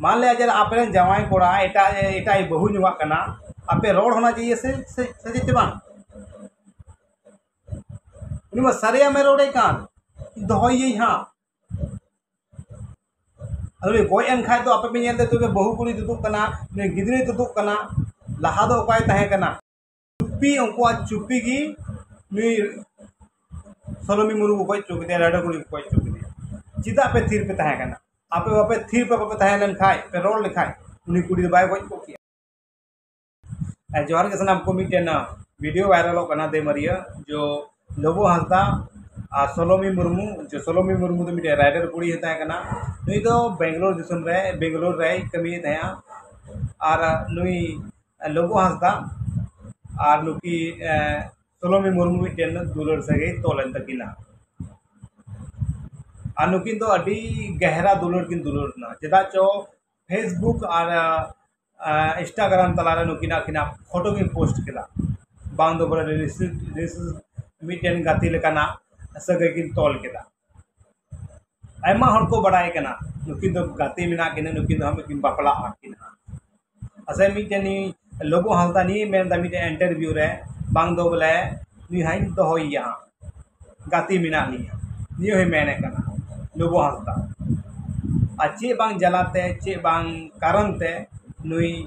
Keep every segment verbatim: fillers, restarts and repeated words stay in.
मान लिया, ᱡᱮ ᱟᱯᱮ ᱨᱮᱱ ᱡᱟᱶᱟᱭ ᱠᱚᱲᱟ ᱮᱴᱟᱜ, ᱮᱴᱟᱜ ᱮ ᱵᱟᱹᱦᱩ ᱧᱚᱜᱟᱜ ᱠᱟᱱᱟ, ᱟᱯᱮ ᱨᱚᱲ ᱦᱚᱸ ᱱᱟ ᱪᱟᱦᱤᱭᱮ ᱥᱮ, ᱥᱮ, ᱥᱮ ᱪᱮᱫ ᱵᱟᱝ? ᱩᱱᱤ ᱢᱟ ᱥᱟᱹᱨᱤᱭᱟᱜ ᱢᱮ ᱨᱚᱲᱮ ᱠᱟᱱ, ᱫᱚᱦᱚᱭᱮᱭᱟᱹᱧ ᱦᱟᱸᱜ᱾ ᱟᱫᱚ ᱩᱱᱤ ᱜᱚᱡ ᱮᱱ ᱠᱷᱟᱡ ᱫᱚ ᱟᱯᱮ ᱯᱮ ᱧᱮᱞ ᱛᱮ ᱛᱚᱵᱮ ᱵᱟᱹᱦᱩ ᱠᱩᱲᱤ ᱛᱩᱫᱩᱜ ᱠᱟᱱᱟ, ᱩᱱᱤ ᱜᱤᱫᱽᱨᱟᱹᱭ ᱛᱩᱫᱩᱜ ᱠᱟᱱᱟ, ᱞᱟᱦᱟ ᱫᱚ ᱚᱠᱟᱭ ᱛᱟᱦᱮᱸ ᱠᱟᱱᱟ? ᱪᱩᱯᱤ, ᱩᱱᱠᱩᱣᱟᱜ ᱪᱩᱯᱤ ᱜᱮ ᱱᱩᱭ ᱥᱚᱞᱚᱢᱤ ᱢᱩᱨᱢᱩ ᱠᱚ ᱜᱚᱡ ᱦᱚᱪᱚ ᱠᱮᱫᱮᱭᱟ, ᱨᱟᱭᱰᱚ ᱠᱩᱲᱤ ᱠᱚ ᱜᱚᱡ ᱦᱚᱪᱚ ᱠᱮᱫᱮᱭᱟ᱾ ᱪᱮᱫᱟᱜ ᱯᱮ ᱛᱷᱤᱨ ᱯᱮ ᱛᱟᱦᱮᱸ ᱠᱟᱱᱟ? ᱟᱯᱮ ᱵᱟᱯᱮ ᱛᱷᱤᱨ ᱯᱮ ᱵᱟᱯᱮ ᱛᱟᱦᱮᱸ ᱞᱮᱱ ᱠᱷᱟᱡ, ᱯᱮ ᱨᱚᱲ ᱞᱮᱠᱷᱟᱡ, ᱩᱱᱤ ᱠᱩᱲᱤ ᱫᱚ ᱵᱟᱭ ᱜᱚᱡ ᱠᱚᱜ ᱠᱮᱭᱟ᱾ ᱟᱨ ᱡᱚᱦᱟᱨ ᱜᱮ ᱥᱟᱱᱟᱢ ᱠᱚ, ᱢᱤᱫᱴᱮᱱ video viralᱚᱜ ᱠᱟᱱᱟ ᱫᱮᱢᱟᱨᱤᱭᱟᱹ, ᱡᱚ ᱞᱚᱵᱚ ᱦᱟᱸᱥᱫᱟ ᱟᱨ ᱥᱚᱞᱚᱢᱤ ᱢᱩᱨᱢᱩ, ᱡᱚ ᱥᱚᱞᱚᱢᱤ ᱢᱩᱨᱢᱩ ᱫᱚ ᱢᱤᱫᱴᱮᱱ ᱨᱟᱭᱰᱟᱨ ᱠᱩᱲᱤ ᱦᱚᱸ ᱛᱟᱦᱮᱸ ᱠᱟᱱᱟ᱾ ᱱᱩᱭ ᱫᱚ ᱵᱮᱝᱜᱟᱞᱳᱨ ᱫᱤᱥᱚᱢ ᱨᱮ, ᱵᱮᱝᱜᱟᱞᱳᱨ ᱨᱮᱭ ᱠᱟᱹᱢᱤᱭᱮᱫ ᱛᱟᱦᱮᱸᱜᱼᱟ᱾ ᱟᱨ ᱱᱩᱭ ᱞᱚᱵᱚ ᱦᱟᱸᱥᱫᱟ ᱟᱨ ᱱᱩᱠᱤ, ᱮ, ᱥᱚᱞᱚᱢᱤ ᱢᱩᱨᱢᱩ ᱢᱤᱫᱴᱮᱱ ᱫᱩᱞᱟᱹᱲ ᱥᱟᱹᱜᱟᱹᱭ ᱛᱚᱞ ᱮᱱ ᱛᱟᱹᱠᱤᱱᱟ᱾ ᱟᱨ ᱱᱩᱠᱤᱱ ᱫᱚ ᱟᱹᱰᱤ ᱜᱟᱦᱮᱨᱟ ᱫᱩᱞᱟᱹᱲ ᱠᱤᱱ ᱫᱩᱞᱟᱹᱲ ᱮᱱᱟ᱾ ᱪᱮᱫᱟᱜ ᱪᱚ Facebook ᱟᱨ, ᱟ, Instagram ᱛᱟᱞᱟᱨᱮ ᱱᱩᱠᱤᱱᱟᱜ, ᱟᱹᱠᱤᱱᱟᱜ photo ᱠᱤᱱ post ᱠᱮᱫᱟ᱾ ᱵᱟᱝ ᱫᱚ ᱵᱚᱞᱮ ᱨᱤᱞᱮᱥᱚᱱ, ᱨᱤᱞᱮᱥᱚᱱ ᱢᱤᱫᱴᱮᱱ ᱜᱟᱛᱮ ᱞᱮᱠᱟᱱᱟᱜ ᱥᱟᱹᱜᱟᱹᱭ ᱠᱤᱱ ᱛᱚᱞ ᱠᱮᱫᱟ᱾ ᱟᱭᱢᱟ ᱦᱚᱲ ᱠᱚ ᱵᱟᱲᱟᱭ ᱠᱟᱱᱟ, ᱱᱩᱠᱤᱱ ᱫᱚ ᱜᱟᱛᱮ ᱢᱮᱱᱟᱜ ᱠᱤᱱᱟ, ᱱᱩᱠᱤᱱ ᱫᱚ ᱦᱟᱸᱜ ᱠᱤᱱ ᱵᱟᱯᱞᱟᱜᱼᱟ ᱠᱤᱱ ᱦᱟᱸᱜ᱾ ᱟᱪᱪᱷᱟ, ᱢᱤᱫᱴᱮᱱ ᱱᱩᱭ ᱞᱚᱵᱚ ᱦᱟᱸᱥᱫᱟ ᱱᱤᱭᱮ ᱢᱮᱱᱫᱟ ᱢᱤᱫᱴᱮᱱ interview ᱨᱮ, ᱵᱟᱝ ᱫᱚ ᱵᱚᱞᱮ ᱱᱩᱭ ᱦᱟᱸᱜ ᱤᱧ ᱫᱚᱦᱚᱭᱮᱭᱟ ᱦᱟᱸᱜ, ᱜᱟᱛᱮ ᱢᱮᱱᱟᱜ ᱞᱤᱧᱟ, ᱱᱤᱭᱟᱹ ᱦᱚᱸᱭ ᱢᱮᱱᱮᱫ ᱠᱟᱱᱟ ᱞᱚᱵᱚ ᱦᱟᱸᱥᱫᱟ᱾ ᱟᱨ ᱪᱮᱫ ᱵᱟᱝ ᱡᱟᱞᱟᱛᱮ, ᱪᱮᱫ ᱵᱟᱝ ᱠᱟᱨᱚᱱ ᱛᱮ ᱱᱩᱭ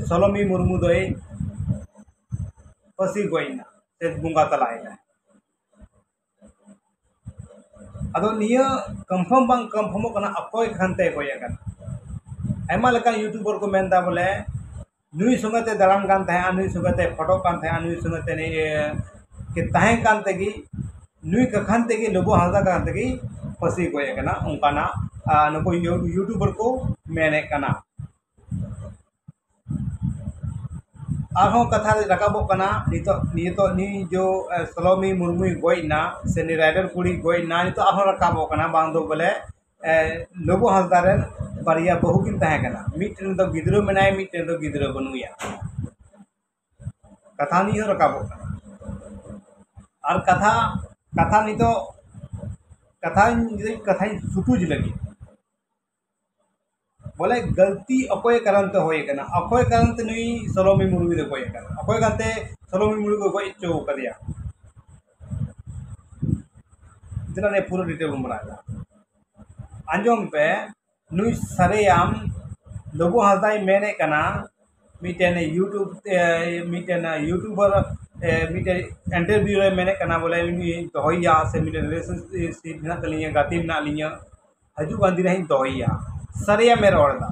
ᱥᱚᱞᱚᱢᱤ ᱢᱩᱨᱢᱩ ᱫᱚᱭ ᱯᱷᱟᱹᱥᱤ ᱜᱚᱡ ᱮᱱᱟ ᱥᱮ ᱵᱚᱸᱜᱟ ᱛᱟᱞᱟᱭᱮᱱᱟ? ᱟᱫᱚ ᱱᱤᱭᱟᱹ confirm ᱵᱟᱝ confirmᱚᱜ ᱠᱟᱱᱟ, ᱚᱠᱚᱭ ᱠᱷᱟᱱ ᱛᱮ ᱜᱚᱡ ᱟᱠᱟᱱᱟ᱾ ᱟᱭᱢᱟ ᱞᱮᱠᱟᱱ YouTuber ᱠᱚ ᱢᱮᱱᱫᱟ ᱵᱚᱞᱮ ᱱᱩᱭ ᱥᱚᱸᱜᱮ ᱛᱮ ᱫᱟᱬᱟᱱ ᱠᱟᱱ ᱛᱟᱦᱮᱸᱜᱼᱟ, ᱱᱩᱭ ᱥᱚᱸᱜᱮ ᱛᱮ ᱯᱷᱳᱴᱳᱜ ᱠᱟᱱ ᱛᱟᱦᱮᱸᱜᱼᱟ, ᱱᱩᱭ ᱥᱚᱸᱜᱮ ᱛᱮ ᱱᱤᱭᱟᱹ ᱠᱤ ᱛᱟᱦᱮᱸ ᱠᱟᱱ ᱛᱮᱜᱮ, ᱱᱩᱭ ᱠᱟᱠᱷᱟᱱ ᱛᱮᱜᱮ, ᱞᱚᱵᱚ ᱦᱟᱸᱥᱫᱟ ᱠᱟᱠᱷᱟᱱ ᱛᱮᱜᱮ ᱯᱷᱟᱹᱥᱤ ᱜᱚᱡ ᱟᱠᱟᱱᱟ, ᱚᱱᱠᱟᱱᱟᱜ, ᱟ, ᱱᱩᱠᱩ ᱭᱩ-, YouTuber ᱠᱚ ᱢᱮᱱᱮᱫ ᱠᱟᱱᱟ᱾ ᱟᱨᱦᱚᱸ ᱠᱟᱛᱷᱟ ᱨᱟᱠᱟᱵᱚᱜ ᱠᱟᱱᱟ, ᱱᱤᱛᱚᱜ, ᱱᱤᱛᱚᱜ ᱱᱩᱭ ᱡᱚ, ᱮ, ᱥᱚᱞᱚᱢᱤ ᱢᱩᱨᱢᱩᱭ ᱜᱚᱡ ᱮᱱᱟ, ᱥᱮ ᱱᱩᱭ ᱨᱟᱭᱰᱟᱨ ᱠᱩᱲᱤ ᱜᱚᱡ ᱮᱱᱟ, ᱱᱤᱛᱚᱜ ᱟᱨᱦᱚᱸ ᱨᱟᱠᱟᱵᱚᱜ ᱠᱟᱱᱟ, ᱵᱟᱝ ᱫᱚ ᱵᱚᱞᱮ, ᱮ, ᱞᱚᱵᱚ ᱦᱟᱸᱥᱫᱟ ᱨᱮᱱ ᱵᱟᱨᱭᱟ ᱵᱟᱹᱦᱩ ᱠᱤᱱ ᱛᱟᱦᱮᱸ ᱠᱟᱱᱟ, ᱢᱤᱫᱴᱮᱱ ᱫᱚ ᱜᱤᱫᱽᱨᱟᱹ ᱢᱮᱱᱟᱭᱟ, ᱢᱤᱫᱴᱮᱱ ᱫᱚ ᱜᱤᱫᱽᱨᱟᱹ ᱵᱟᱹᱱᱩᱭᱟ᱾ ᱠᱟᱛᱷᱟ ᱱᱤᱭᱟᱹ ᱦᱚᱸ ᱨᱟᱠᱟᱵᱚᱜ ᱠᱟᱱᱟ᱾ ᱟᱨ ᱠᱟᱛᱷᱟ, ᱠᱟᱛᱷᱟ ᱱᱤᱛᱚᱜ, ᱠᱟᱛᱷᱟᱧ, ᱠᱟᱛᱷᱟᱧ ᱥᱩᱴᱩᱡ ᱞᱟᱹᱜᱤᱫ᱾ ᱵᱚᱞᱮ ᱜᱟᱹᱞᱛᱤ ᱚᱠᱚᱭ ᱠᱟᱨᱚᱱ ᱛᱮ ᱦᱩᱭ ᱟᱠᱟᱱᱟ, ᱚᱠᱚᱭ ᱠᱟᱨᱚᱱ ᱛᱮ ᱱᱩᱭ ᱥᱚᱞᱚᱢᱤ ᱢᱩᱨᱢᱩ ᱫᱚ ᱜᱚᱡ ᱟᱠᱟᱱᱟ, ᱚᱠᱚᱭ ᱠᱟᱨᱚᱱ ᱛᱮ ᱥᱚᱞᱚᱢᱤ ᱢᱩᱨᱢᱩ ᱠᱚ ᱜᱚᱡ ᱦᱚᱪᱚ ᱟᱠᱟᱫᱮᱭᱟ᱾ ᱪᱮᱫᱟᱜ ᱱᱤᱭᱟᱹ ᱯᱩᱨᱟᱹ ᱰᱤᱴᱮᱞ ᱵᱚᱱ ᱵᱟᱲᱟᱭ ᱫᱟ? ᱟᱸᱡᱚᱢ ᱯᱮ, ᱱᱩᱭ ᱥᱟᱨᱮᱭᱟᱢ ᱞᱚᱵᱚ ᱦᱟᱸᱥᱫᱟᱭ ᱢᱮᱱᱮᱫ ᱠᱟᱱᱟ, ᱢᱤᱫᱴᱮᱱ YouTube ᱛᱮ, ᱢᱤᱫᱴᱮᱱ YouTuber, ᱮ, ᱢᱤᱫᱴᱮᱱ interview ᱨᱮ ᱢᱮᱱᱮᱫ ᱠᱟᱱᱟ ᱵᱚᱞᱮ ᱩᱱᱤ ᱫᱚᱦᱚᱭᱮᱭᱟ ᱥᱮ ᱢᱤᱫᱴᱮᱱ relationship ᱢᱮᱱᱟᱜ ᱛᱟᱹᱞᱤᱧᱟ, ᱜᱟᱛᱮ ᱢᱮᱱᱟᱜ ᱞᱤᱧᱟ, ᱦᱤᱡᱩᱜ ᱠᱟᱱ ᱫᱤᱱ ᱨᱮ ᱦᱟᱸᱜ ᱤᱧ ᱫᱚᱦᱚᱭᱮᱭᱟ᱾ ᱥᱟᱹᱨᱤᱭᱟᱢᱮ ᱨᱚᱲ ᱮᱫᱟ᱾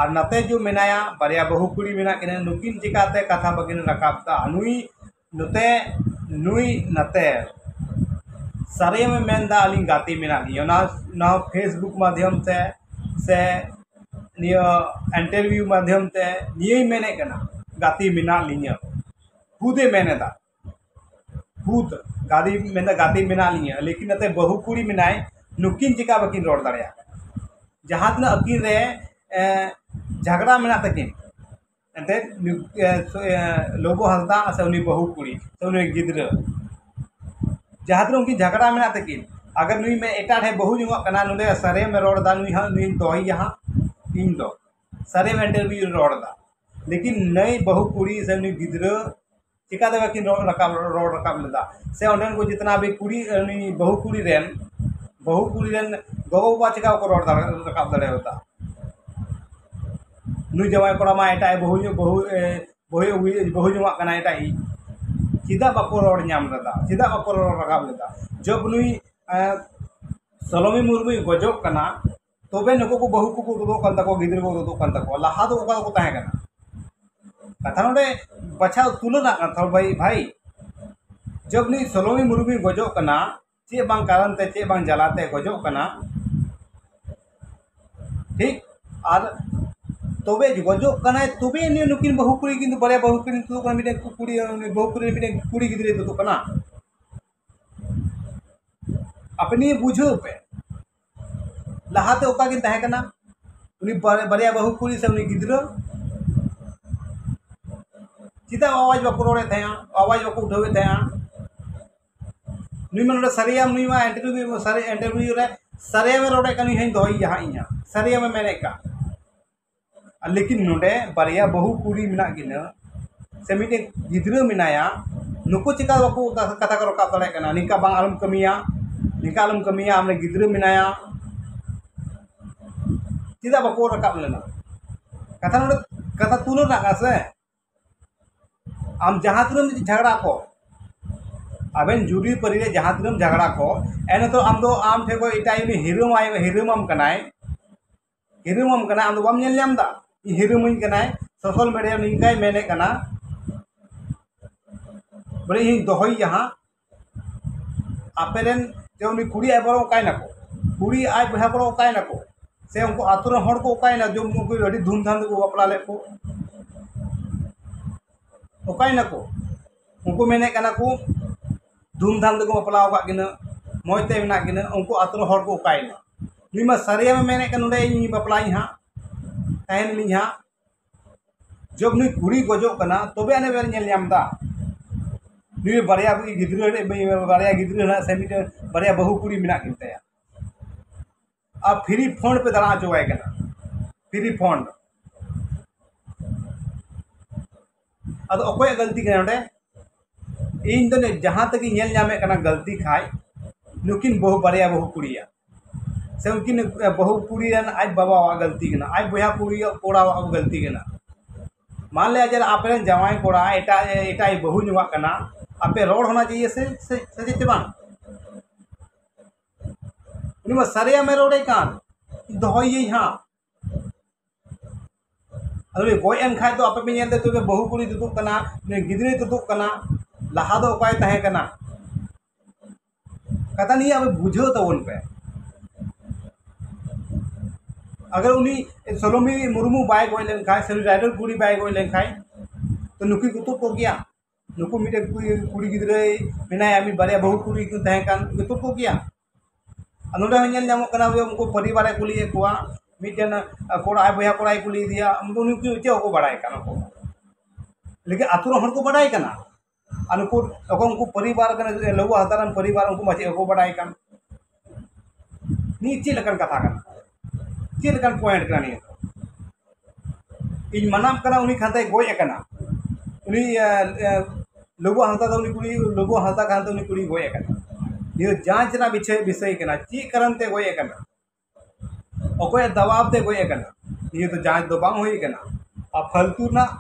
ᱟᱨ ᱱᱟᱛᱮ ᱡᱚ ᱢᱮᱱᱟᱭᱟ, ᱵᱟᱨᱭᱟ ᱵᱟᱹᱦᱩ ᱠᱩᱲᱤ ᱢᱮᱱᱟᱜ ᱠᱤᱱᱟ, ᱱᱩᱠᱤᱱ ᱪᱤᱠᱟᱛᱮ ᱠᱟᱛᱷᱟ ᱵᱟᱹᱠᱤᱱ ᱨᱟᱠᱟᱵ ᱮᱫᱟ? ᱱᱩᱭ ᱱᱚᱛᱮ, ᱱᱩᱭ ᱱᱟᱛᱮ ᱥᱟᱹᱨᱤᱭᱟᱢᱮ ᱢᱮᱱᱫᱟ, "ᱟᱹᱞᱤᱧ ᱜᱟᱛᱮ ᱢᱮᱱᱟᱜ ᱞᱤᱧᱟ", ᱚᱱᱟ, ᱚᱱᱟ Facebook ᱢᱟᱫᱽᱫᱷᱚᱢ ᱛᱮ ᱥᱮ ᱱᱤᱭᱟᱹ interview ᱢᱟᱫᱽᱫᱷᱚᱢ ᱛᱮ ᱱᱤᱭᱟᱹᱭ ᱢᱮᱱᱮᱫ ᱠᱟᱱᱟ, "ᱜᱟᱛᱮ ᱢᱮᱱᱟᱜ ᱞᱤᱧᱟ", ᱠᱷᱩᱫᱮ ᱢᱮᱱ ᱮᱫᱟ᱾ ᱠᱷᱩᱫ ᱜᱟᱛᱮ ᱢᱮᱱᱫᱟ, "ᱜᱟᱛᱮ ᱢᱮᱱᱟᱜ ᱞᱤᱧᱟ", ᱞᱮᱠᱤᱱ ᱱᱟᱛᱮ ᱵᱟᱹᱦᱩ ᱠᱩᱲᱤ ᱢᱮᱱᱟᱭ, ᱱᱩᱠᱤᱱ ᱪᱮᱠᱟ ᱵᱟᱹᱠᱤᱱ ᱨᱚᱲ ᱫᱟᱲᱮᱭᱟᱜ ᱠᱟᱱᱟ? ᱡᱟᱦᱟᱸ ᱛᱤᱱᱟᱹᱜ ᱟᱹᱠᱤᱱ ᱨᱮ, ᱮ, ᱡᱷᱟᱜᱽᱲᱟ ᱢᱮᱱᱟᱜ ᱛᱟᱹᱠᱤᱱ, ᱮᱱᱛᱮᱫ ᱱᱩ-, ᱮ, ᱥᱚ-, ᱮ, ᱞᱚᱵᱚ ᱦᱟᱸᱥᱫᱟ ᱥᱮ ᱩᱱᱤ ᱵᱟᱹᱦᱩ ᱠᱩᱲᱤ ᱥᱮ ᱩᱱᱤ ᱜᱤᱫᱽᱨᱟᱹ, ᱡᱟᱦᱟᱸ ᱛᱤᱱᱟᱹᱜ ᱩᱱᱠᱤᱱ ᱡᱷᱟᱜᱽᱲᱟ ᱢᱮᱱᱟᱜ ᱛᱟᱹᱠᱤᱱ, ᱟᱜᱟᱨ ᱱᱩᱭ ᱢᱮ ᱮᱴᱟᱜ ᱴᱷᱮᱱ ᱵᱟᱹᱦᱩ ᱡᱚᱝᱚᱜ ᱠᱟᱱᱟ, ᱱᱚᱰᱮ ᱥᱟᱹᱨᱤᱭᱟᱢᱮ ᱨᱚᱲ ᱮᱫᱟ, ᱱᱩᱭ ᱦᱟᱸᱜ, ᱱᱩᱭ ᱫᱚᱦᱚᱭᱮᱭᱟ ᱦᱟᱸᱜ ᱤᱧ ᱫᱚ, ᱥᱟᱹᱨᱤᱭᱟᱢ interview ᱨᱚᱲ ᱮᱫᱟ, ᱞᱮᱠᱤᱱ ᱱᱟᱹᱭ ᱵᱟᱹᱦᱩ ᱠᱩᱲᱤ ᱥᱮ ᱩᱱᱤ ᱜᱤᱫᱽᱨᱟᱹ ᱪᱤᱠᱟᱛᱮ ᱵᱟᱹᱠᱤᱱ ᱨᱚᱲ ᱨᱟᱠᱟᱵ, ᱨᱚᱲ ᱨᱟᱠᱟᱵ ᱞᱮᱫᱟ? ᱥᱮ ᱚᱸᱰᱮᱱ ᱠᱚ ᱡᱤᱛᱱᱟ ᱵᱷᱤ ᱠᱩᱲᱤ, ᱩᱱᱤ ᱵᱟᱹᱦᱩ ᱠᱩᱲᱤ ᱨᱮᱱ, ᱵᱟᱹᱦᱩ ᱠᱩᱲᱤ ᱨᱮᱱ ᱜᱚᱜᱚ ᱵᱟᱵᱟ ᱪᱤᱠᱟ ᱠᱚ ᱨᱚᱲ ᱫᱟᱲᱮ-, ᱨᱟᱠᱟᱵ ᱫᱟᱲᱮᱭᱟᱫᱟ? ᱱᱩᱭ ᱡᱟᱶᱟᱭ ᱠᱚᱲᱟ ᱢᱟ ᱮᱴᱟᱜ ᱮ ᱵᱟᱹᱦᱩ, ᱵᱟᱹᱦᱩ, ᱮ, ᱵᱟᱹᱦᱩ, ᱵᱟᱹᱦᱩ ᱡᱚᱝᱟᱜ ᱠᱟᱱᱟ ᱮᱴᱟᱜ ᱤᱡ᱾ ᱪᱮᱫᱟᱜ ᱵᱟᱠᱚ ᱨᱚᱲ ᱧᱟᱢ ᱞᱮᱫᱟ? ᱪᱮᱫᱟᱜ ᱵᱟᱠᱚ ᱨᱚᱲ ᱨᱟᱠᱟᱵ ᱞᱮᱫᱟ? ᱡᱚᱵ ᱱᱩᱭ, ᱮ, ᱥᱚᱞᱚᱢᱤ ᱢᱩᱨᱢᱩᱭ ᱜᱚᱡᱚᱜ ᱠᱟᱱᱟ, ᱛᱚᱵᱮ ᱱᱩᱠᱩ ᱠᱚ ᱵᱟᱹᱦᱩ ᱠᱚᱠᱚ ᱛᱩᱫᱩᱜ ᱠᱟᱱ ᱛᱟᱠᱚᱣᱟ, ᱜᱤᱫᱽᱨᱟᱹ ᱠᱚ ᱛᱩᱫᱩᱜ ᱠᱟᱱ ᱛᱟᱠᱚᱣᱟ᱾ ᱞᱟᱦᱟ ᱫᱚ ᱚᱠᱟ ᱠᱚ ᱛᱟᱦᱮᱸ ᱠᱟᱱᱟ? ᱠᱟᱛᱷᱟ ᱱᱚᱰᱮ ᱵᱟᱪᱷᱟᱣ ᱛᱩᱞᱟᱹᱱᱟᱜ ᱠᱟᱱᱟ ᱛᱷᱚᱲᱟ ᱵᱷᱟᱹᱭ, ᱵᱷᱟᱹᱭ᱾ ᱡᱚᱵ ᱱᱩᱭ ᱥᱚᱞᱚᱢᱤ ᱢᱩᱨᱢᱩᱭ ᱜᱚᱡᱚᱜ ᱠᱟᱱᱟ, ᱪᱮᱫ ᱵᱟᱝ ᱠᱟᱨᱚᱱ ᱛᱮ, ᱪᱮᱫ ᱵᱟᱝ ᱡᱟᱞᱟ ᱛᱮ ᱜᱚᱡᱚᱜ ᱠᱟᱱᱟ, ᱴᱷᱤᱠ? ᱟᱨ ᱛᱚᱵᱮ ᱜᱚᱡᱚᱜ ᱠᱟᱱᱟᱭ, ᱛᱚᱵᱮ ᱱᱤᱭᱟᱹ ᱱᱩᱠᱤᱱ ᱵᱟᱹᱦᱩ ᱠᱩᱲᱤ ᱠᱤᱱ ᱵᱟᱨᱭᱟ ᱵᱟᱹᱦᱩ ᱠᱤᱱ ᱛᱩᱫᱩᱜ ᱠᱟᱱᱟ, ᱢᱤᱫᱴᱮᱱ ᱠᱩᱲᱤ, ᱩᱱᱤ ᱵᱟᱹᱦᱩ ᱠᱩᱲᱤ ᱢᱤᱫᱴᱮᱱ ᱠᱩᱲᱤ ᱜᱤᱫᱽᱨᱟᱹᱭ ᱛᱩᱫᱩᱜ ᱠᱟᱱᱟ᱾ ᱟᱯᱮ ᱱᱤᱭᱟᱹ ᱵᱩᱡᱷᱟᱹᱣ ᱯᱮ, ᱞᱟᱦᱟᱛᱮ ᱚᱠᱟ ᱠᱤᱱ ᱛᱟᱦᱮᱸ ᱠᱟᱱᱟ? ᱩᱱᱤ ᱵᱟᱨ-, ᱵᱟᱨᱭᱟ ᱵᱟᱹᱦᱩ ᱠᱩᱲᱤ ᱥᱮ ᱩᱱᱤ ᱜᱤᱫᱽᱨᱟᱹ ᱪᱮᱫᱟᱜ ᱟᱣᱟᱡᱽ ᱵᱟᱠᱚ ᱨᱚᱲᱮᱫ ᱛᱟᱦᱮᱸᱜᱼᱟ, ᱟᱣᱟᱡᱽ ᱵᱟᱠᱚ ᱩᱴᱷᱟᱹᱣᱮᱫ ᱛᱟᱦᱮᱸᱜᱼᱟ? ᱱᱩᱭ ᱢᱟ ᱱᱚᱰᱮ ᱥᱟᱹᱨᱤᱭᱟᱢ, ᱱᱩᱭ ᱢᱟ interview, ᱥᱟᱹᱨᱤ interview ᱨᱮ ᱥᱟᱹᱨᱤᱭᱟᱜ ᱮᱢ ᱨᱚᱲᱮᱫ ᱠᱟᱱ, ᱤᱧ ᱦᱚᱧ ᱫᱚᱦᱚᱭᱮᱭᱟ ᱦᱟᱸᱜ ᱤᱧ ᱦᱟᱸᱜ᱾ ᱥᱟᱹᱨᱤᱭᱟᱜ ᱮᱢ ᱢᱮᱱᱮᱫ ᱠᱟᱱ᱾ ᱟᱨ ᱞᱮᱠᱤᱱ ᱱᱚᱰᱮ ᱵᱟᱨᱭᱟ ᱵᱟᱹᱦᱩ ᱠᱩᱲᱤ ᱢᱮᱱᱟᱜ ᱠᱤᱱᱟᱹ, ᱥᱮ ᱢᱤᱫᱴᱮᱱ ᱜᱤᱫᱽᱨᱟᱹ ᱢᱮᱱᱟᱭᱟ, ᱱᱩᱠᱩ ᱪᱮᱠᱟ ᱵᱟᱠᱚ ᱠᱟᱛᱷᱟ ᱠᱚ ᱨᱟᱠᱟᱵ ᱫᱟᱲᱮᱭᱟᱜ ᱠᱟᱱᱟ? ᱱᱤᱝᱠᱟ ᱵᱟᱝ ᱟᱞᱚᱢ ᱠᱟᱹᱢᱤᱭᱟ, ᱱᱤᱝᱠᱟ ᱟᱞᱚᱢ ᱠᱟᱹᱢᱤᱭᱟ, ᱟᱢᱨᱮᱱ ᱜᱤᱫᱽᱨᱟᱹ ᱢᱮᱱᱟᱭᱟ, ᱪᱮᱫᱟᱜ ᱵᱟᱠᱚ ᱨᱟᱠᱟᱵ ᱞᱮᱱᱟ? ᱠᱟᱛᱷᱟ ᱱᱚᱰᱮ, ᱠᱟᱛᱷᱟ ᱛᱩᱞᱟᱹᱣ ᱨᱮᱱᱟᱜ ᱠᱟᱱᱟ ᱥᱮ᱾ ᱟᱢ ᱡᱟᱦᱟᱸ ᱛᱤᱱᱟᱹᱜ ᱡᱷᱟᱜᱽᱲᱟ ᱠᱚ, ᱟᱵᱮᱱ ᱡᱩᱨᱤ ᱯᱟᱹᱨᱤ ᱨᱮ ᱡᱟᱦᱟᱸ ᱛᱤᱱᱟᱹᱜ ᱡᱷᱟᱜᱽᱲᱟ ᱠᱚ, ᱮᱱ ᱦᱚᱛᱚ ᱟᱢ ᱫᱚ ᱟᱢ ᱴᱷᱮᱱ ᱠᱷᱚᱱ ᱮᱴᱟᱜ ᱩᱱᱤ ᱦᱤᱨᱟᱹᱢᱟᱭ, ᱦᱤᱨᱟᱹᱢᱟᱢ ᱠᱟᱱᱟᱭ, ᱦᱤᱨᱟᱹᱢᱟᱢ ᱠᱟᱱᱟᱭ, ᱟᱢ ᱫᱚ ᱵᱟᱢ ᱧᱮᱞ ᱧᱟᱢ ᱮᱫᱟ? ᱤᱧ ᱦᱤᱨᱟᱹᱢᱟᱹᱧ ᱠᱟᱱᱟᱭ, ᱥᱳᱥᱟᱞ ᱢᱤᱰᱤᱭᱟ ᱨᱮ ᱱᱤᱝᱠᱟᱭ ᱢᱮᱱᱮᱫ ᱠᱟᱱᱟ, ᱵᱚᱞᱮ ᱤᱧ ᱫᱚᱦᱚᱭᱮᱭᱟ ᱦᱟᱸᱜ᱾ ᱟᱯᱮ ᱨᱮᱱ ᱡᱮ ᱩᱱᱤ ᱠᱩᱲᱤ ᱟᱡ ᱵᱚᱞᱚ ᱚᱠᱟᱭ ᱱᱟᱠᱚ, ᱠᱩᱲᱤ ᱟᱡ ᱵᱚᱭᱦᱟ ᱠᱚᱲᱟ ᱚᱠᱟᱭ ᱱᱟᱠᱚ, ᱥᱮ ᱩᱱᱠᱩ ᱟᱛᱳ ᱨᱮᱱ ᱦᱚᱲ ᱠᱚ ᱚᱠᱟᱭ ᱱᱟ? ᱡᱮ ᱩᱱᱠᱩ ᱟᱹᱰᱤ ᱫᱷᱩᱢᱫᱷᱟᱢ ᱛᱮᱠᱚ ᱵᱟᱯᱞᱟ ᱞᱮᱫ ᱠᱚ, ᱚᱠᱟᱭ ᱱᱟᱠᱚ? ᱩᱱᱠᱩ ᱢᱮᱱᱮᱫ ᱠᱟᱱᱟ ᱠᱚ ᱫᱷᱩᱢᱫᱷᱟᱢ ᱛᱮᱠᱚ ᱵᱟᱯᱞᱟ ᱟᱠᱟᱫ ᱠᱤᱱᱟᱹ, ᱢᱚᱡᱽ ᱛᱮ ᱢᱮᱱᱟᱜ ᱠᱤᱱᱟᱹ, ᱩᱱᱠᱩ ᱟᱛᱳ ᱨᱮᱱ ᱦᱚᱲ ᱠᱚ ᱚᱠᱟᱭ ᱱᱟ? ᱱᱩᱭ ᱢᱟ ᱥᱟᱹᱨᱤᱭᱟᱜ ᱢᱟ ᱢᱮᱱᱮᱫ ᱠᱟᱱ ᱱᱚᱰᱮ ᱤᱧ ᱵᱟᱯᱞᱟᱧ ᱦᱟᱸᱜ, ᱛᱟᱦᱮᱱ ᱟᱹᱞᱤᱧ ᱦᱟᱸᱜ᱾ ᱡᱚᱵ ᱱᱩᱭ ᱠᱩᱲᱤ ᱜᱚᱡᱚᱜ ᱠᱟᱱᱟ, ᱛᱚᱵᱮ ᱟᱹᱱᱤᱡ ᱵᱮᱱ ᱧᱮᱞ ᱧᱟᱢ ᱮᱫᱟ᱾ ᱱᱩᱭ ᱵᱟᱨᱭᱟ ᱜᱤᱫᱽᱨᱟᱹ, ᱵᱟᱨᱭᱟ ᱜᱤᱫᱽᱨᱟᱹ ᱦᱮᱱᱟᱜ ᱥᱮ ᱢᱤᱫᱴᱮᱱ ᱵᱟᱨᱭᱟ ᱵᱟᱹᱦᱩ ᱠᱩᱲᱤ ᱢᱮᱱᱟᱜ ᱠᱤᱱ ᱛᱟᱭᱟ, ᱟᱨ ᱯᱷᱨᱤ ᱯᱷᱚᱱᱰ ᱯᱮ ᱫᱟᱬᱟ ᱦᱚᱪᱚᱣᱟᱭ ᱠᱟᱱᱟ, ᱯᱷᱨᱤ ᱯᱷᱚᱱᱰ᱾ ᱟᱫᱚ ᱚᱠᱚᱭᱟᱜ ᱜᱟᱹᱞᱛᱤ ᱠᱟᱱᱟ ᱱᱚᱰᱮ? ᱤᱧ ᱫᱚ ᱡᱟᱦᱟᱸ ᱛᱮᱜᱮᱧ ᱧᱮᱞ ᱧᱟᱢᱮᱫ ᱠᱟᱱᱟ ᱜᱟᱹᱞᱛᱤ ᱠᱷᱟᱡ ᱱᱩᱠᱤᱱ ᱵᱟᱹᱦᱩ, ᱵᱟᱨᱭᱟ ᱵᱟᱹᱦᱩ ᱠᱩᱲᱤᱭᱟᱜ, ᱥᱮ ᱩᱱᱠᱤᱱ ᱵᱟᱹᱦᱩ ᱠᱩᱲᱤ ᱨᱮᱱ ᱟᱡ ᱵᱟᱵᱟᱣᱟᱜ ᱜᱟᱹᱞᱛᱤ ᱠᱟᱱᱟ, ᱟᱡ ᱵᱚᱭᱦᱟ ᱠᱩᱲᱤᱭᱟᱜ, ᱠᱚᱲᱟᱣᱟᱜ ᱜᱟᱹᱞᱛᱤ ᱠᱟᱱᱟ᱾ ᱢᱟᱱ ᱞᱮᱭᱟ ᱡᱮ ᱟᱯᱮ ᱨᱮᱱ ᱡᱟᱶᱟᱭ ᱠᱚᱲᱟ ᱮᱴᱟᱜ, ᱮᱴᱟᱜ ᱮ ᱵᱟᱹᱦᱩ ᱡᱚᱝᱟᱜ ᱠᱟᱱᱟ, ᱟᱯᱮ ᱨᱚᱲ ᱦᱚᱸ ᱱᱟ ᱪᱟᱦᱤᱭᱮ ᱥᱮ, ᱥᱮ, ᱥᱮ ᱪᱮᱫ ᱪᱮ ᱵᱟᱝ? ᱩᱱᱤ ᱢᱟ ᱥᱟᱹᱨᱤᱭᱟᱜ ᱢᱮ ᱨᱚᱲᱮ ᱠᱟᱱ, ᱫᱚᱦᱚᱭᱮᱭᱟᱹᱧ ᱦᱟᱸᱜ᱾ ᱟᱫᱚ ᱩᱱᱤ ᱜᱚᱡ ᱮᱱ ᱠᱷᱟᱡ ᱫᱚ ᱟᱯᱮ ᱯᱮ ᱧᱮᱞ ᱛᱮ ᱛᱚᱵᱮ ᱵᱟᱹᱦᱩ ᱠᱩᱲᱤ ᱛᱩᱫᱩᱜ ᱠᱟᱱᱟ, ᱩᱱᱤ ᱜᱤᱫᱽᱨᱟᱹᱭ ᱛᱩᱫᱩᱜ ᱠᱟᱱᱟ, ᱞᱟᱦᱟ ᱫᱚ ᱚᱠᱟᱭ ᱛᱟᱦᱮᱸ ᱠᱟᱱᱟ? ᱠᱟᱛᱷᱟ ᱱᱤᱭᱟᱹ ᱟᱵᱚ ᱵᱩᱡᱷᱟᱹᱣ ᱛᱟᱵᱚᱱ ᱯᱮ᱾ ᱟᱜᱟᱨ ᱩᱱᱤ ᱥᱳᱞᱳᱢᱤ ᱢᱩᱨᱢᱩ ᱵᱟᱭ ᱜᱚᱡ ᱞᱮᱱᱠᱷᱟᱱ, ᱥᱮ ᱩᱱᱤ ᱨᱟᱭᱰᱟᱨ ᱠᱩᱲᱤ ᱵᱟᱭ ᱜᱚᱡ ᱞᱮᱱᱠᱷᱟᱱ, ᱛᱚ ᱱᱩᱠᱩ ᱠᱚ ᱛᱩᱫ ᱠᱚᱜᱮᱭᱟ᱾ ᱱᱩᱠᱩ ᱢᱤᱫᱴᱮᱱ ᱠᱩᱲᱤ, ᱠᱩᱲᱤ ᱜᱤᱫᱽᱨᱟᱹᱭ ᱢᱮᱱᱟᱭᱟ, ᱢᱤᱫ ᱵᱟᱨᱭᱟ ᱵᱟᱹᱦᱩ ᱠᱩᱲᱤ ᱠᱤᱱ ᱛᱟᱦᱮᱸ ᱠᱟᱱ, ᱩᱱᱠᱩ ᱛᱩᱫ ᱠᱚᱜᱮᱭᱟ᱾ ᱟᱨ ᱱᱚᱰᱮ ᱦᱚᱸ ᱧᱮᱞ ᱧᱟᱢᱚᱜ ᱠᱟᱱᱟ ᱡᱮ ᱩᱱᱠᱩ ᱯᱚᱨᱤᱵᱟᱨᱮ ᱠᱩᱞᱤᱭᱮᱫ ᱠᱚᱣᱟ, ᱢᱤᱫᱴᱮᱱ ᱠᱚᱲᱟ ᱟᱡ ᱵᱚᱭᱦᱟ ᱠᱚᱲᱟᱭ ᱠᱩᱞᱤᱭᱮᱫᱮᱭᱟ, ᱩᱱᱠᱩ ᱱᱩᱠᱩ ᱪᱮᱫ ᱦᱚᱸᱠᱚ ᱵᱟᱲᱟᱭ ᱠᱟᱱᱟ ᱠᱚ, ᱞᱮᱠᱤᱱ ᱟᱛᱳ ᱨᱮᱱ ᱦᱚᱲ ᱠᱚ ᱵᱟᱲᱟᱭ ᱠᱟᱱᱟ᱾ ᱟᱨ ᱱᱩᱠᱩ ᱚᱠᱚᱭ ᱩᱱᱠᱩ ᱯᱚᱨᱤᱵᱟᱨ ᱠᱟᱱᱟ, ᱞᱟᱹᱣᱟ ᱦᱟᱸᱥᱫᱟ ᱨᱮᱱ ᱯᱚᱨᱤᱵᱟᱨ, ᱩᱱᱠᱩ ᱢᱟ ᱪᱮᱫ ᱦᱚᱸᱠᱚ ᱵᱟᱲᱟᱭ ᱠᱟᱱ᱾ ᱱᱤᱭᱟᱹ ᱪᱮᱫ ᱞᱮᱠᱟᱱ ᱠᱟᱛᱷᱟ ᱠᱟᱱᱟ? ᱪᱮᱫ ᱞᱮᱠᱟᱱ ᱯᱚᱭᱮᱱᱴ ᱠᱟᱱᱟ ᱱᱤᱭᱟᱹ ᱫᱚ? ᱤᱧ ᱢᱟᱱᱟᱣ ᱠᱟᱱᱟ, ᱩᱱᱤ ᱠᱷᱟᱱᱛᱟᱭ ᱜᱚᱡ ᱟᱠᱟᱱᱟ, ᱩᱱᱤ ᱞᱚᱵᱚ ᱦᱟᱸᱥᱫᱟ ᱫᱚ ᱩᱱᱤ ᱠᱩᱲᱤ, ᱞᱚᱵᱚ ᱦᱟᱸᱥᱫᱟ ᱠᱷᱟᱱ ᱫᱚ ᱩᱱᱤ ᱠᱩᱲᱤ ᱜᱚᱡ ᱟᱠᱟᱱᱟ᱾ ᱱᱤᱭᱟᱹ ᱡᱟᱸᱪ ᱨᱮᱱᱟᱜ ᱵᱤᱥᱚᱭ ᱵᱤᱥᱚᱭ ᱠᱟᱱᱟ, ᱪᱮᱫ ᱠᱟᱨᱚᱱ ᱛᱮ ᱜᱚᱡ ᱟᱠᱟᱱᱟ, ᱚᱠᱚᱭᱟᱜ ᱫᱟᱵᱟᱣ ᱛᱮ ᱜᱚᱡ ᱟᱠᱟᱱᱟ, ᱱᱤᱭᱟᱹ ᱫᱚ ᱡᱟᱸᱪ ᱫᱚ ᱵᱟᱝ ᱦᱩᱭ ᱟᱠᱟᱱᱟ᱾ ᱟᱨ ᱯᱷᱟᱞᱛᱩ ᱨᱮᱱᱟᱜ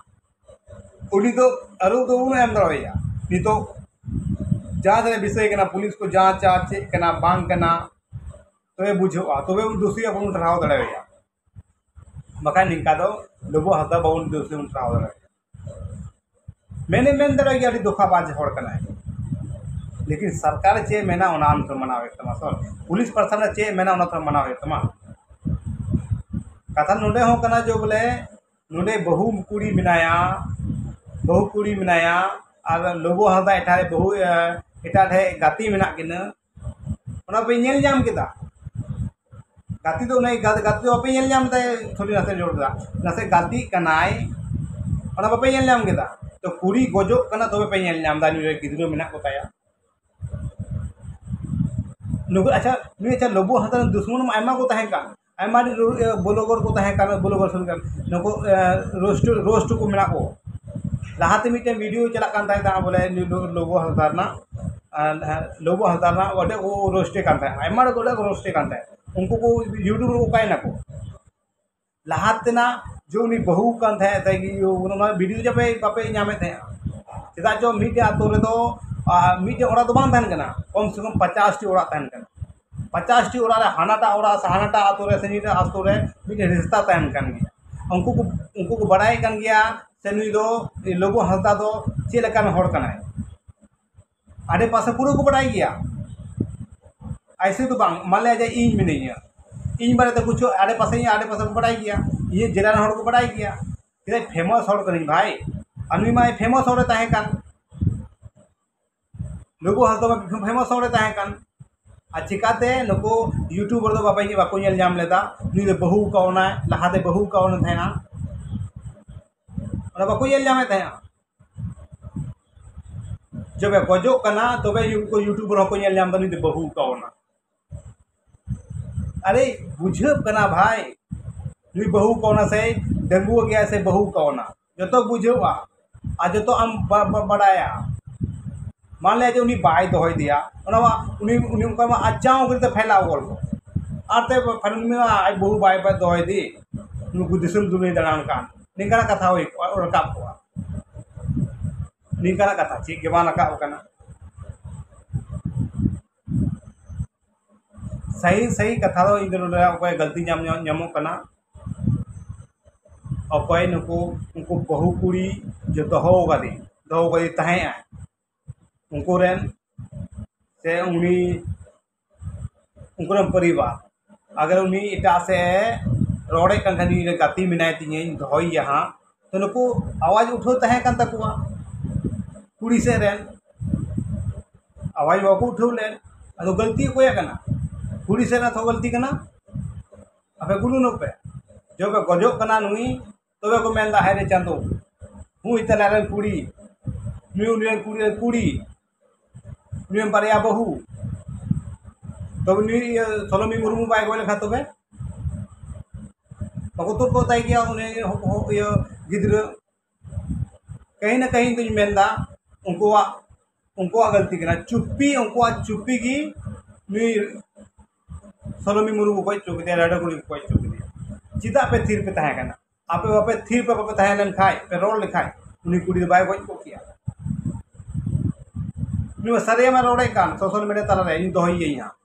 ᱩᱱᱤ ᱫᱚ ᱟᱹᱨᱩ ᱫᱚ ᱵᱟᱵᱚᱱ ᱮᱢ ᱫᱟᱲᱮᱣᱟᱭᱟ᱾ ᱱᱤᱛᱚᱜ ᱡᱟᱸᱪ ᱨᱮ ᱵᱤᱥᱚᱭ ᱠᱟᱱᱟ, ᱯᱩᱞᱤᱥ ᱠᱚ ᱡᱟᱸᱪᱟ ᱪᱮᱫ ᱠᱟᱱᱟ ᱵᱟᱝ ᱠᱟᱱᱟ, ᱛᱚᱵᱮ ᱵᱩᱡᱷᱟᱹᱜᱼᱟ, ᱛᱚᱵᱮ ᱩᱱᱤ ᱫᱳᱥᱤ ᱟᱵᱚ ᱵᱚᱱ ᱴᱟᱨᱦᱟᱣ ᱫᱟᱲᱮᱣᱟᱭᱟ᱾ ᱵᱟᱠᱷᱟᱱ ᱱᱤᱝᱠᱟ ᱫᱚ ᱞᱚᱵᱚ ᱦᱟᱸᱥᱫᱟ ᱵᱟᱵᱚᱱ ᱫᱳᱥᱤ ᱵᱚᱱ ᱴᱟᱨᱦᱟᱣ ᱫᱟᱲᱮᱣᱟᱭᱟ᱾ ᱢᱮᱱᱮ ᱢᱮᱱ ᱫᱟᱲᱮᱭᱟᱜ ᱜᱮᱭᱟ ᱟᱹᱰᱤ ᱫᱷᱳᱠᱟᱵᱟᱡᱽ ᱦᱚᱲ ᱠᱟᱱᱟᱭ, ᱞᱮᱠᱤᱱ ᱥᱚᱨᱠᱟᱨ ᱪᱮᱫ ᱢᱮᱱᱟ ᱚᱱᱟ ᱟᱢ ᱛᱮᱢ ᱢᱟᱱᱟᱣ ᱦᱩᱭᱩᱜ ᱛᱟᱢᱟ, ᱥᱚᱨ ᱯᱩᱞᱤᱥ ᱯᱨᱚᱥᱟᱥᱚᱱ ᱪᱮᱫ ᱢᱮᱱᱟ ᱚᱱᱟ ᱛᱮᱢ ᱢᱟᱱᱟᱣ ᱦᱩᱭᱩᱜ ᱛᱟᱢᱟ᱾ ᱠᱟᱛᱷᱟ ᱱᱚᱰᱮ ᱦᱚᱸ ᱠᱟᱱᱟ ᱡᱮ ᱵᱚᱞᱮ ᱱᱚᱰᱮ ᱵᱟᱹᱦᱩ ᱠᱩᱲᱤ ᱢᱮᱱᱟᱭᱟ, ᱵᱟᱹᱦᱩ ᱠᱩᱲᱤ ᱢᱮᱱᱟᱭᱟ, ᱟᱨ ᱞᱚᱵᱚ ᱦᱟᱸᱥᱫᱟ ᱮᱴᱟᱜ ᱨᱮ ᱵᱟᱹᱦᱩ, ᱮ, ᱮᱴᱟᱜ ᱴᱷᱮᱡ ᱜᱟᱛᱮ ᱢᱮᱱᱟᱜ ᱠᱤᱱᱟᱹ, ᱚᱱᱟ ᱯᱮ ᱧᱮᱞ ᱧᱟᱢ ᱠᱮᱫᱟ? ᱜᱟᱛᱮ ᱫᱚ ᱩᱱᱤ ᱜᱟ-, ᱜᱟᱛᱮ ᱫᱚ ᱵᱟᱯᱮ ᱧᱮᱞ ᱧᱟᱢ ᱫᱟ, ᱥᱚᱨᱤ ᱱᱟᱥᱮ ᱡᱳᱨ ᱫᱟ, ᱱᱟᱥᱮ ᱜᱟᱛᱮᱜ ᱠᱟᱱᱟᱭ, ᱚᱱᱟ ᱵᱟᱯᱮ ᱧᱮᱞ ᱧᱟᱢ ᱠᱮᱫᱟ? ᱛᱚ ᱠᱩᱲᱤ ᱜᱚᱡᱚᱜ ᱠᱟᱱᱟ ᱛᱚᱵᱮ ᱯᱮ ᱧᱮᱞ ᱧᱟᱢ ᱫᱟ ᱱᱩᱭ ᱨᱮ ᱜᱤᱫᱽᱨᱟᱹ ᱢᱮᱱᱟᱜ ᱠᱚᱛᱟᱭᱟ᱾ ᱱᱩᱠᱩ, ᱟᱪᱪᱷᱟ, ᱱᱩᱭ, ᱟᱪᱪᱷᱟ, ᱞᱚᱵᱚ ᱦᱟᱸᱥᱫᱟ ᱨᱮᱱ ᱫᱩᱥᱢᱚᱱ ᱢᱟ ᱟᱭᱢᱟ ᱠᱚ ᱛᱟᱦᱮᱸ ᱠᱟᱱ, ᱟᱭᱢᱟ ᱰᱷᱮᱨ ᱨᱳ-, ᱮ, ᱵᱞᱚᱜᱟᱨ ᱠᱚ ᱛᱟᱦᱮᱸ ᱠᱟᱱ, ᱵᱞᱚᱜᱟᱨ ᱥᱚᱨᱤ ᱠᱟᱱ, ᱱᱩᱠᱩ, ᱮ, ᱨᱳᱥᱴ, ᱨᱳᱥᱴ ᱠᱚ ᱢᱮᱱᱟᱜ ᱠᱚ᱾ ᱞᱟᱦᱟᱛᱮ ᱢᱤᱫᱴᱮᱱ ᱵᱷᱤᱰᱤᱭᱳ ᱪᱟᱞᱟᱜ ᱠᱟᱱ ᱛᱟᱦᱮᱸ ᱠᱟᱱᱟ ᱵᱚᱞᱮ ᱱᱩᱭ ᱞᱚ-, ᱞᱚᱵᱚ ᱦᱟᱸᱥᱫᱟ ᱨᱮᱱᱟᱜ, ᱟᱨ, ᱟᱨ ᱞᱚᱵᱚ ᱦᱟᱸᱥᱫᱟ ᱨᱮᱱᱟᱜ ᱚᱸᱰᱮ ᱠᱚ ᱨᱳᱥᱴᱮ ᱠᱟᱱ ᱛᱟᱦᱮᱸᱫ, ᱟᱭᱢᱟ ᱦᱚᱲ ᱠᱚ ᱚᱸᱰᱮ ᱠᱚ ᱨᱳᱥᱴᱮ ᱠᱟᱱ ᱛᱟᱦᱮᱸᱫ, ᱩᱱᱠᱩ ᱠᱚ ᱭᱩᱴᱩᱵᱽ ᱨᱮᱠᱚ ᱚᱠᱟᱭᱮᱱᱟ ᱠᱚ? ᱞᱟᱦᱟ ᱛᱮᱱᱟᱜ ᱡᱮ ᱩᱱᱤ ᱵᱟᱹᱦᱩ ᱠᱟᱱ ᱛᱟᱦᱮᱸᱫ, ᱛᱟᱭ ᱜᱮ ᱚᱱᱟ ᱵᱷᱤᱰᱤᱭᱳ ᱡᱮ ᱵᱟᱯᱮ, ᱵᱟᱯᱮ ᱧᱟᱢᱮᱫ ᱛᱟᱦᱮᱸᱫ᱾ ᱪᱮᱫᱟᱜ ᱪᱚ ᱢᱤᱫᱴᱮᱡ ᱟᱛᱳ ᱨᱮᱫᱚ, ᱟ, ᱢᱤᱫᱴᱮᱡ ᱚᱲᱟᱜ ᱫᱚ ᱵᱟᱝ ᱛᱟᱦᱮᱱ ᱠᱟᱱᱟ, ᱠᱚᱢ ᱥᱮ ᱠᱚᱢ ᱯᱚᱪᱟᱥ ᱴᱤ ᱚᱲᱟᱜ ᱛᱟᱦᱮᱱ ᱠᱟᱱᱟ᱾ ᱯᱚᱪᱟᱥ ᱴᱤ ᱚᱲᱟᱜ ᱨᱮ ᱦᱟᱱᱟᱴᱟᱜ ᱚᱲᱟᱜ ᱥᱮ ᱦᱟᱱᱟᱴᱟᱜ ᱟᱛᱳ ᱨᱮ ᱥᱮ ᱱᱤᱭᱟᱹᱴᱟᱜ ᱟᱛᱳ ᱨᱮ ᱢᱤᱫᱴᱮᱡ ᱨᱤᱥᱛᱟ ᱛᱟᱦᱮᱱ ᱠᱟᱱ ᱜᱮᱭᱟ᱾ ᱩᱱᱠᱩ ᱠᱚ, ᱩᱱᱠᱩ ᱠᱚ ᱵᱟᱲᱟᱭ ᱠᱟᱱ ᱜᱮᱭᱟ ᱥᱮ ᱱᱩᱭ ᱫᱚ, ᱞᱚᱵᱚ ᱦᱟᱸᱥᱫᱟ ᱫᱚ ᱪᱮᱫ ᱞᱮᱠᱟᱱ ᱦᱚᱲ ᱠᱟᱱᱟᱭ᱾ ᱟᱰᱮ ᱯᱟᱥᱮ ᱯᱩᱨᱟᱹ ᱠᱚ ᱵᱟᱰᱟᱭ ᱜᱮᱭᱟ᱾ ᱟᱭᱥᱮ ᱫᱚ ᱵᱟᱝ, ᱢᱟᱱ ᱞᱤᱭᱟ ᱡᱮ ᱤᱧ ᱢᱤᱱᱟᱹᱧᱟ, ᱤᱧ ᱵᱟᱨᱮᱛᱮ ᱠᱩᱪᱷᱩ ᱟᱰᱮ ᱯᱟᱥᱮ, ᱤᱧ ᱟᱰᱮ ᱯᱟᱥᱮ ᱠᱚ ᱵᱟᱰᱟᱭ ᱜᱮᱭᱟ, ᱤᱧᱟᱹᱜ ᱡᱮᱞᱟ ᱨᱮᱱ ᱦᱚᱲ ᱠᱚ ᱵᱟᱰᱟᱭ ᱜᱮᱭᱟ᱾ ᱪᱮᱫᱟᱜ ᱯᱷᱮᱢᱟᱥ ᱦᱚᱲ ᱠᱟᱹᱱᱟᱹᱧ ᱵᱷᱟᱭ, ᱟᱨ ᱱᱩᱭ ᱢᱟ ᱯᱷᱮᱢᱟᱥ ᱦᱚᱲᱮ ᱛᱟᱦᱮᱸ ᱠᱟᱱ᱾ ᱞᱚᱵᱚ ᱦᱟᱸᱥᱫᱟ ᱢᱟ ᱯᱷᱮᱢᱟᱥ ᱦᱚᱲᱮ ᱛᱟᱦᱮᱸ ᱠᱟᱱ᱾ ᱟᱨ ᱪᱤᱠᱟᱛᱮ ᱱᱩᱠᱩ ᱭᱩᱴᱩᱵᱟᱨ ᱫᱚ ᱵᱟᱵᱟ ᱤᱧ ᱵᱟᱠᱚ ᱧᱮᱞ ᱧᱟᱢ ᱞᱮᱫᱟ? ᱱᱩᱭ ᱫᱚ ᱵᱟᱹᱦᱩ ᱠᱟᱣᱱᱟᱭ, ᱞᱟᱦᱟᱛᱮ ᱵᱟᱹᱦᱩ ᱠᱟᱣᱱᱟ ᱛᱟᱦᱮᱸᱱᱟ, ᱚᱱᱟ ᱵᱟᱠᱚ ᱧᱮᱞ ᱧᱟᱢᱮᱫ ᱛᱟᱦᱮᱸᱱᱟ᱾ ᱡᱚᱵᱮ ᱜᱚᱡᱚᱜ ᱠᱟᱱᱟ ᱛᱚᱵᱮ ᱩᱱᱠᱩ ᱭᱩᱴᱩᱵᱟᱨ ᱦᱚᱸᱠᱚ ᱧᱮᱞ ᱧᱟᱢ ᱮᱫᱟ ᱱᱩᱭ ᱫᱚ ᱵᱟᱹᱦᱩ ᱠᱟᱣᱱᱟ᱾ ᱟᱨᱮ, ᱵᱩᱡᱷᱟᱹᱜ ᱠᱟᱱᱟ ᱵᱷᱟᱭ, ᱱᱩᱭ ᱵᱟᱹᱦᱩ ᱠᱟᱣᱱᱟ ᱥᱮ ᱰᱟᱺᱜᱩᱣᱟᱹ ᱜᱮᱭᱟ ᱥᱮ ᱵᱟᱹᱦᱩ ᱠᱟᱣᱱᱟ, ᱡᱚᱛᱚ ᱵᱩᱡᱷᱟᱹᱜᱼᱟ᱾ ᱟᱨ ᱡᱚᱛᱚ ᱟᱢ ᱵᱟ-, ᱵᱟ-, ᱵᱟᱰᱟᱭᱟ᱾ ᱢᱟᱱᱞᱮ ᱡᱮ ᱩᱱᱤ ᱵᱟᱭ ᱫᱚᱦᱚᱭ ᱫᱮᱭᱟ, ᱚᱱᱟ ᱢᱟ ᱩᱱᱤ, ᱩᱱᱤ ᱚᱱᱠᱟ ᱢᱟ ᱟᱪᱟᱣ ᱠᱟᱛᱮ ᱯᱷᱮᱞᱟᱣ ᱜᱚᱫ ᱠᱚ᱾ ᱟᱨ ᱛᱮ ᱯᱷᱮᱞᱟᱣ ᱢᱮ, ᱟᱡ ᱵᱟᱹᱦᱩ ᱵᱟᱭ, ᱵᱟᱭ ᱫᱚᱦᱚᱭ ᱫᱮ, ᱱᱩᱠᱩ ᱫᱤᱥᱚᱢ ᱫᱩᱱᱤᱭᱟᱹ ᱫᱟᱬᱟᱱ ᱠᱟᱱ, ᱱᱤᱝᱠᱟᱱᱟᱜ ᱠᱟᱛᱷᱟ ᱦᱩᱭ ᱠᱚᱜᱼᱟ, ᱨᱟᱠᱟᱵ ᱠᱚᱜᱼᱟ᱾ ᱱᱤᱝᱠᱟᱱᱟᱜ ᱠᱟᱛᱷᱟ ᱪᱮᱫ ᱜᱮ ᱵᱟᱝ ᱨᱟᱠᱟᱵ ᱟᱠᱟᱱᱟ᱾ ᱥᱟᱹᱦᱤ, ᱥᱟᱹᱦᱤ ᱠᱟᱛᱷᱟ ᱫᱚ ᱤᱧ ᱫᱚ ᱱᱚᱰᱮ ᱚᱠᱚᱭ ᱜᱟᱹᱞᱛᱤ ᱧᱟᱢ, ᱧᱟᱢ, ᱧᱟᱢᱚᱜ ᱠᱟᱱᱟ, ᱚᱠᱚᱭ ᱱᱩᱠᱩ, ᱩᱱᱠᱩ ᱵᱟᱹᱦᱩ ᱠᱩᱲᱤ ᱡᱚ ᱫᱚᱦᱚ ᱟᱠᱟᱫᱮ, ᱫᱚᱦᱚ ᱟᱠᱟᱫᱮ ᱛᱟᱦᱮᱸᱜᱼᱟ, ᱩᱱᱠᱩ ᱨᱮᱱ ᱥᱮ ᱩᱱᱤ, ᱩᱱᱠᱩ ᱨᱮᱱ ᱯᱚᱨᱤᱵᱟᱨ, ᱟᱜᱟᱨ ᱩᱱᱤ ᱮᱴᱟᱜ ᱥᱮᱫ ᱮ ᱨᱚᱲᱮᱫ ᱠᱟᱱ ᱠᱷᱟᱱ, ᱤᱧ ᱨᱮᱱ ᱜᱟᱛᱮ ᱢᱮᱱᱟᱭ ᱛᱤᱧᱟᱹᱧ, ᱫᱚᱦᱚᱭᱮᱭᱟ ᱦᱟᱸᱜ, ᱛᱚ ᱱᱩᱠᱩ ᱟᱣᱟᱡᱽ ᱩᱴᱷᱟᱹᱣ ᱛᱟᱦᱮᱸ ᱠᱟᱱ ᱛᱟᱠᱚᱣᱟ ᱠᱩᱲᱤ ᱥᱮᱫ ᱨᱮᱱ, ᱟᱣᱟᱡᱽ ᱵᱟᱠᱚ ᱩᱴᱷᱟᱹᱣ ᱞᱮᱫ᱾ ᱟᱫᱚ ᱜᱟᱹᱞᱛᱤ ᱚᱠᱚᱭᱟᱜ ᱠᱟᱱᱟ? ᱠᱩᱲᱤ ᱥᱮᱫ ᱨᱮᱱᱟᱜ ᱛᱚ ᱜᱟᱹᱞᱛᱤ ᱠᱟᱱᱟ᱾ ᱟᱯᱮ ᱜᱩᱱᱟᱹᱱᱚᱜ ᱯᱮ, ᱡᱚᱵᱮ ᱜᱚᱡᱚᱜ ᱠᱟᱱᱟ ᱱᱩᱭ, ᱛᱚᱵᱮ ᱠᱚ ᱢᱮᱱᱫᱟ, "ᱦᱟᱭ ᱨᱮ ᱪᱟᱸᱫᱚ, ᱦᱩᱭ ᱛᱟᱞᱮ ᱨᱮᱱ ᱠᱩᱲᱤ, ᱱᱩᱭ ᱩᱱᱤ ᱨᱮᱱ ᱠᱩᱲᱤ, ᱠᱩᱲᱤ, ᱱᱩᱭ ᱨᱮᱱ ᱵᱟᱨᱭᱟ ᱵᱟᱹᱦᱩ, ᱛᱚᱵᱮ ᱱᱩᱭ, ᱤᱭᱟᱹ, ᱥᱚᱞᱚᱢᱤ ᱢᱩᱨᱢᱩ ᱵᱟᱭ ᱜᱚᱡ ᱞᱮᱠᱷᱟᱱ ᱛᱚᱵᱮ ᱵᱟᱠᱚ ᱛᱩᱫ ᱜᱚᱫ ᱛᱟᱭ ᱜᱮᱭᱟ ᱩᱱᱤ ᱦᱚ-, ᱦᱚ-, ᱤᱭᱟᱹ, ᱜᱤᱫᱽᱨᱟᱹ?" ᱠᱟᱹᱦᱤ ᱱᱟ ᱠᱟᱹᱦᱤ ᱫᱩᱧ ᱢᱮᱱᱫᱟ, ᱩᱱᱠᱩᱣᱟᱜ, ᱩᱱᱠᱩᱣᱟᱜ ᱜᱟᱹᱞᱛᱤ ᱠᱟᱱᱟ, ᱪᱩᱯᱤ, ᱩᱱᱠᱩᱣᱟᱜ ᱪᱩᱯᱤ ᱜᱮ ᱱᱩᱭ ᱥᱚᱞᱚᱢᱤ ᱢᱩᱨᱢᱩ ᱠᱚ ᱜᱚᱡ ᱦᱚᱪᱚ ᱠᱮᱫᱮᱭᱟ, ᱨᱟᱭᱰᱟ ᱠᱩᱲᱤ ᱠᱚ ᱜᱚᱡ ᱦᱚᱪᱚ ᱠᱮᱫᱮᱭᱟ᱾ ᱪᱮᱫᱟᱜ ᱯᱮ ᱛᱷᱤᱨ ᱯᱮ ᱛᱟᱦᱮᱸ ᱠᱟᱱᱟ? ᱟᱯᱮ ᱵᱟᱯᱮ ᱛᱷᱤᱨ ᱯᱮ, ᱵᱟᱯᱮ ᱛᱟᱦᱮᱸ ᱞᱮᱱ ᱠᱷᱟᱡ, ᱯᱮ ᱨᱚᱲ ᱞᱮᱠᱷᱟᱡ, ᱩᱱᱤ ᱠᱩᱲᱤ ᱫᱚ ᱵᱟᱭ ᱜᱚᱡ ᱠᱚᱜ ᱠᱮᱭᱟ᱾ ᱩᱱᱤ ᱢᱟ ᱥᱟᱹᱨᱤᱭᱟᱜ ᱢᱟ ᱨᱚᱲᱮᱫ ᱠᱟᱱ social media ᱛᱟᱞᱟᱨᱮ, "ᱤᱧ ᱫᱚᱦᱚᱭᱮᱭᱟᱹᱧ ᱦᱟᱸᱜ᱾"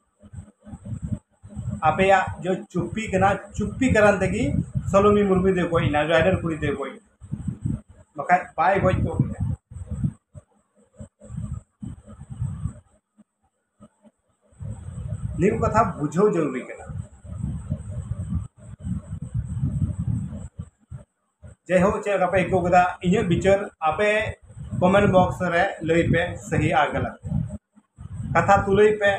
ᱟᱯᱮᱭᱟᱜ ᱡᱚ ᱪᱩᱯᱤ ᱠᱟᱱᱟ, ᱪᱩᱯᱤ ᱠᱟᱨᱚᱱ ᱛᱮᱜᱮ ᱥᱚᱞᱚᱢᱤ ᱢᱩᱨᱢᱩ ᱫᱚᱭ ᱜᱚᱡ ᱮᱱᱟ, ᱨᱟᱭᱰᱟᱨ ᱠᱩᱲᱤ ᱫᱚᱭ ᱜᱚᱡ ᱮᱱᱟ, ᱵᱟᱠᱷᱟᱡ ᱵᱟᱭ ᱜᱚᱡ ᱠᱚᱜ ᱠᱮᱭᱟ᱾ ᱱᱤᱭᱟᱹ ᱠᱚ ᱠᱟᱛᱷᱟ ᱵᱩᱡᱷᱟᱹᱣ ᱡᱟᱹᱨᱩᱨᱤ ᱠᱟᱱᱟ᱾ ᱡᱟᱭᱦᱳᱠ, ᱪᱮᱫ ᱞᱮᱠᱟ ᱯᱮ ᱟᱹᱭᱠᱟᱹᱣ ᱠᱮᱫᱟ ᱤᱧᱟᱹᱜ ᱵᱤᱪᱟᱹᱨ, ᱟᱯᱮ comment box ᱨᱮ ᱞᱟᱹᱭ ᱯᱮ, ᱥᱟᱹᱦᱤ ᱟᱨ ᱜᱟᱞᱟᱛ ᱠᱟᱛᱷᱟ ᱛᱩᱞᱟᱹᱭ ᱯᱮ,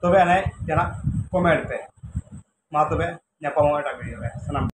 ᱛᱚᱵᱮ ᱟᱹᱱᱤᱡ ᱡᱟᱦᱟᱱᱟᱜ comment ᱯᱮ᱾ ᱢᱟ ᱛᱚᱵᱮ, ᱧᱟᱯᱟᱢᱚᱜᱼᱟ ᱮᱴᱟᱜ video ᱨᱮ᱾ ᱥᱟᱱᱟᱢ